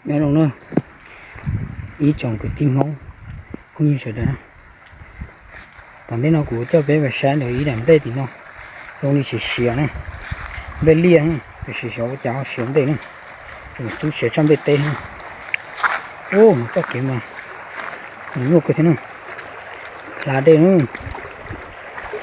Nyob zoo na, ib tsoom kwv tij Hmoob phooj ywg sawv daws, tom ntej no kuv coj peb mus saib ntawm ib daim nplej tim no, zoo li siav siav na, nplej liaj, tiam sis xyov ua cas ho siav ntej na, tseem xub siav tshaj nplej teb na. Ub, txoj kev mas nws nyuaj kawg thiab na, hla dej na,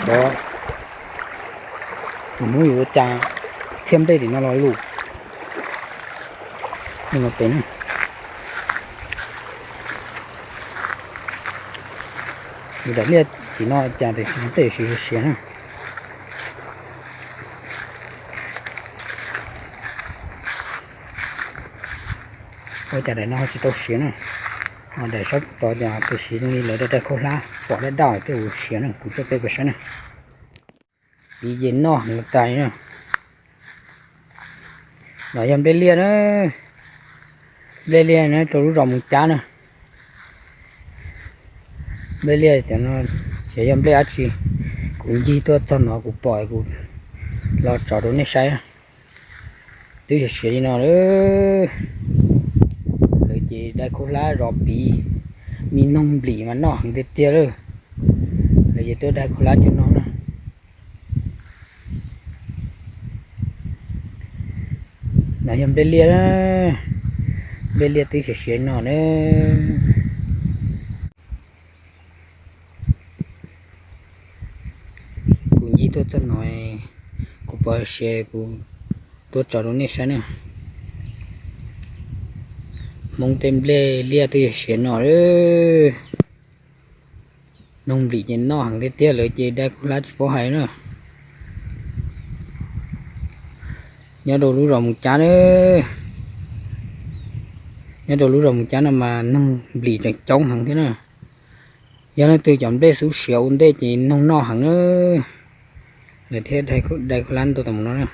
xyov tus Hmoob yuav ua cas thiaj nplej tim no los lus. Pem na, yus daim liaj tim no cas tiam sis nplej siav siav na. Ua cas daim no ho tsis tau siav na, ho daim sab tod cas tiam sis zoo li lawv dai khaub hlab pom daj daj tej uas siav na, kuv coj peb mus saib na. Piv ces noj heev tas li na. No yog nplej liaj na, nplej liaj na rau lub zos Moos Cab na. Nplej liaj cov no xyov yog nplej dab tsi, kuv ncig tuaj txog no kuv pom kuv los tso rau nej saib. Twb siav siav li no lawm, lawv ces dai khaub hlab zov piv, me noog nplim mas noj heev tiag tiag lawm. Lawv ces tuaj dai khaub hlab cov no na. No yog nplej liaj, nplej liaj twb siav siav no na. Kuv ncig tuaj txog no, kuv pom siav kuv tuaj tso rau nej saib na. Hmoob tej nplej liaj twb siav siav no lawm. Noog nplim ces noj heev tiag tiag lawm ces dai khaub hlab tsis paub hais na. Nyob rau lub zos Moos Cab na, nyob rau lub zos Moos Cab no mas noog nplim tseem coob heev thiab na. Yog leej twg cov nplej xub siav ua ntej ces noog noj heev na. Lawv thiaj dai khaub hlab ntua tau mus no na.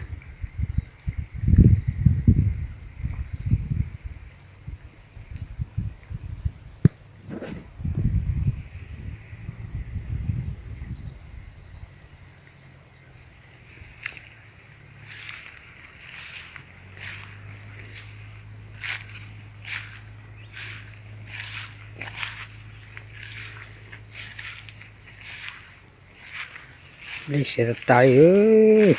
Nplej siav tas tas li.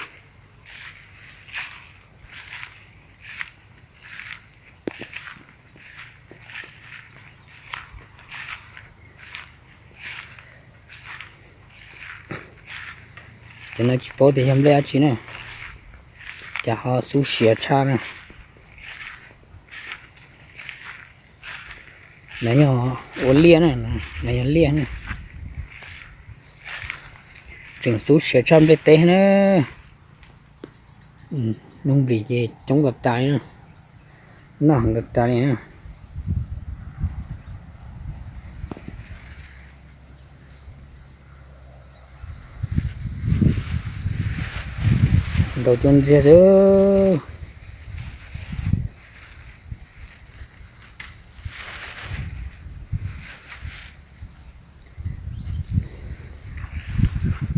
Cov no tsis paub tias yog nplej dab tsi na, cas ho xub siav tshaj na. No yog ua liaj na, no yog liaj na. Tseem xub siav tshaj nplej teb na. Noog nplim ces coob tas tas li, noj heev tas tas li na. Ntaus cuab ntxiag xwb.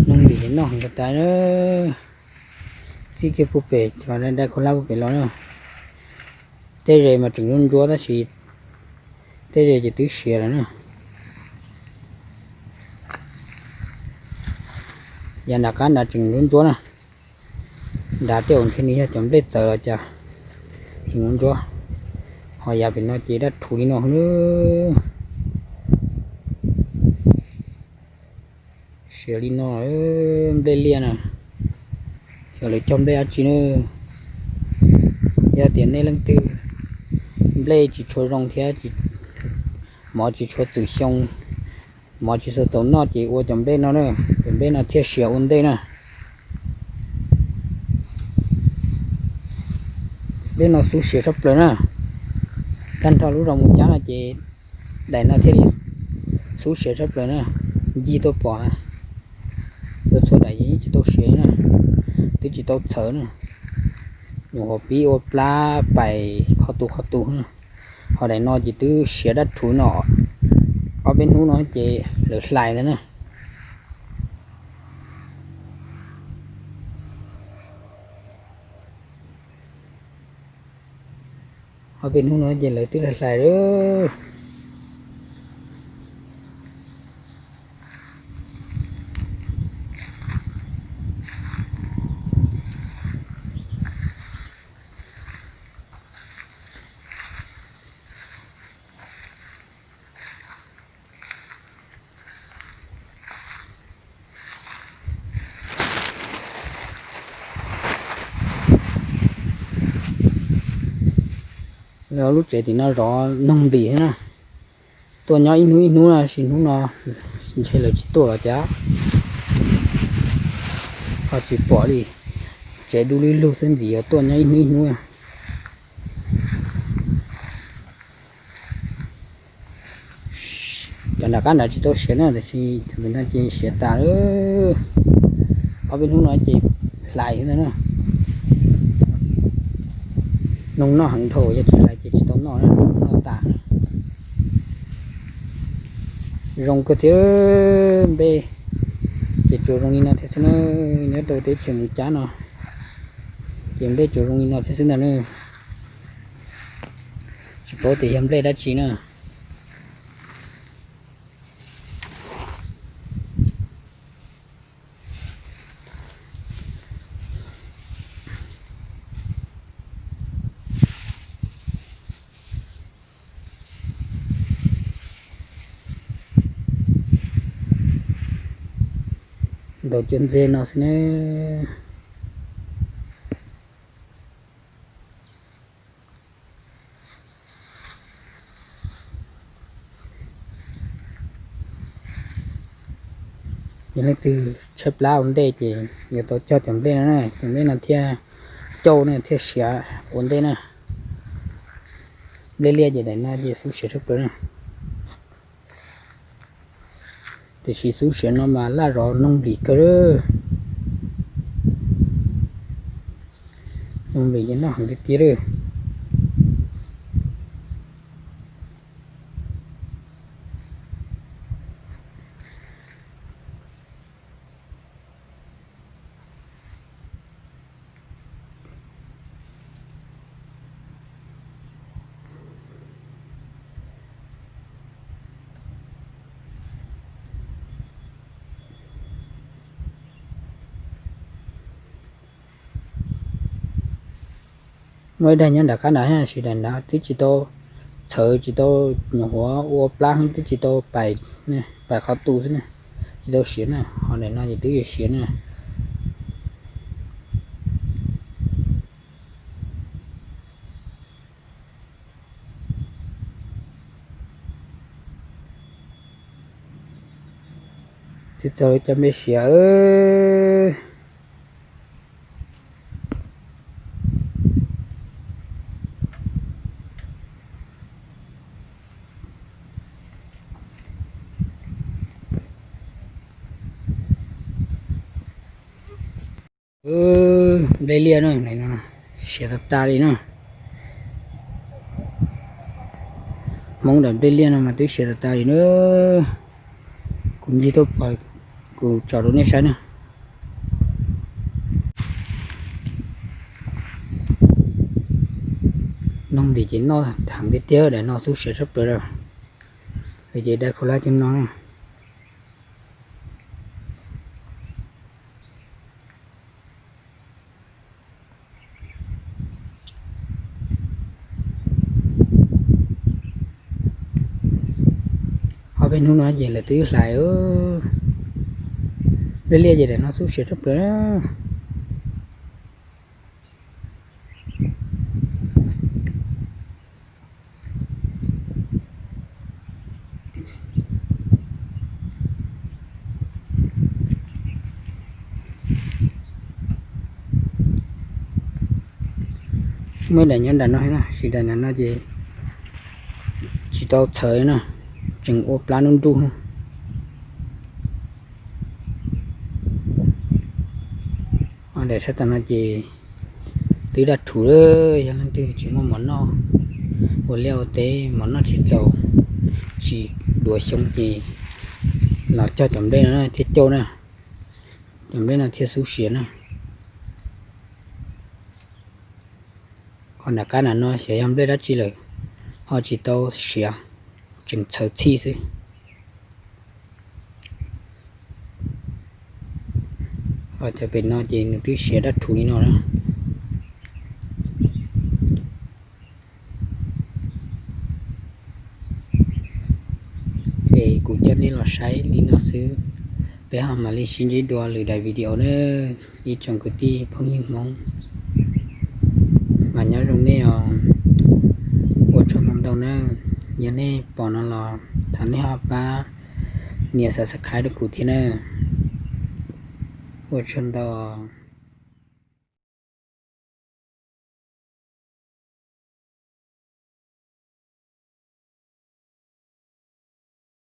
Noog nplim noj heev tas tas na. Txij kiag puag pem cov dai khaub hlab puag pem los na. Tej ze mas tseem ntsuab ntsuab tab sis tej ze ces twb siav lawm na. Yav nram qab nrad tseem ntsuab ntsuab na. Nrad tej uas ntshe nws yog cov nplej txawv los cas tseem ntsuab ntsuab. Ho yav pem no ces daj rhuv li no na. Siav li no, nplej liaj na, xyov lawv cog nplej dab tsi na. Yog tias nej leej twg nplej tsis tshua zoo thiab mov tsis tshua txwm xyoo, mov tsis txhua txaus noj ces ua cov nplej no na, cov nplej no thiaj siav ua ntej na. Nplej no xub siav tshaj plaws na. Tag nrho lub zos Mus Cab no ces daim no thiaj li xub siav tshaj plaws na. Ncig tuaj pom, txhua daim yeej tsis tau siav na, twb tsis tau txhawv na. Nyuam qhuav pib ua plab pais qhov tus qhov tus na. Ho daim no ces twb siav dab rhuv no, ob peb hnub no ces lawv hlais ntawd na. Ob peb hnub no ces lawv twb hlais hlais lawm. Lub tsev tim no zov noog npis na. Tuaj nyob ib hnub ib hnub no, sis hnub no ntshe lawv tsis tuaj los cas, ho tsis pom li. Tsev dub lug lug xwb, ntxim yuav tuaj nyob ib hnub ib hnub. Cov nram qab nrad tsis tau siav na, tiam sis cov pem no ces siav tas lawm. Ob peb hnub no ces hlais xwb ntag na. Noog noj heev dhau, yog tsis hlais ces tsis tau noj, noj tas. Zoo kawg thiab, nplej ces tsuas zoo li no thiab xwb na. Nyob rau teb chaws Moos Cab no ces nplej tsuas zoo li no thiab xwb ntag na. Tsis paub tias yog nplej dab tsi na. Ntaus cuab ntxeg no xwb ne. Yog leej twg tshaib plab ua ntej ces yuav tau cog cov nplej no na, cov nplej no thiaj cauj ne, thiaj siav ua ntej na. Nplej liaj ces daim no ces xub siav tshaj plaws na. Tiam sis xub siav no mas laj zov noog npis kawg. Noog npis ces noj heev tiag tiag li. Muaj ib daim nyob nram qab nrad, tab sis daim nrad twb tsis tau txhawv, tsis tau nyuam qhuav ua plab, twb tsis tau pais, pais qhov tu xwb na, tsis tau siav na. Ho daim no ces twb yuav siav na. Twb txog lub cov nplej siav. Nplej liaj na, siav tas tas li na. Hmoob daim nplej liaj no mas twb siav tas tas li na. Kuv ncig tuaj pom, kuv tso rau nej saib na. Noog npis ces noj heev tiag tiag, daim no xub siav tshaj plaws lawm. Ces dai khau lab cov no. Ob peb hnub no ces lawv twb hlais. Nplej liaj ces daim no xub siav tshaj plaws. Muaj daim nyob nram no, tab sis daim nram no ces tsis tau txhawv na, tseem ua plab nruj nruj. Daim sab tom no ces twb daj rhuv lawm, yog leej twg tsis muaj mov noj, ua liaj ua teb mov noj tsis txaus, tsis duav xyoo ces los cog cov nplej no thiaj cauj na, cov nplej no thiaj xub siav na. Nram qab nram no xyov yog nplej dab tsi lawm, ho tsis tau siav, tseem txhawv txhij xwb. Ho cov pem no ces nws twb siav dab rhuv li no na. Es kuv coj nej los saib li no xwb, peb ho mam li sib ntsib dua lwm daim video na, ib tsoom kwv tij phooj ywg Hmoob. Mas nyob zoo nej os, ua tsaug ntau ntau na. Yog nej pom no los thov nej ho pab nias subscribe rau kuv thiab na. Ua tsaug ntau os.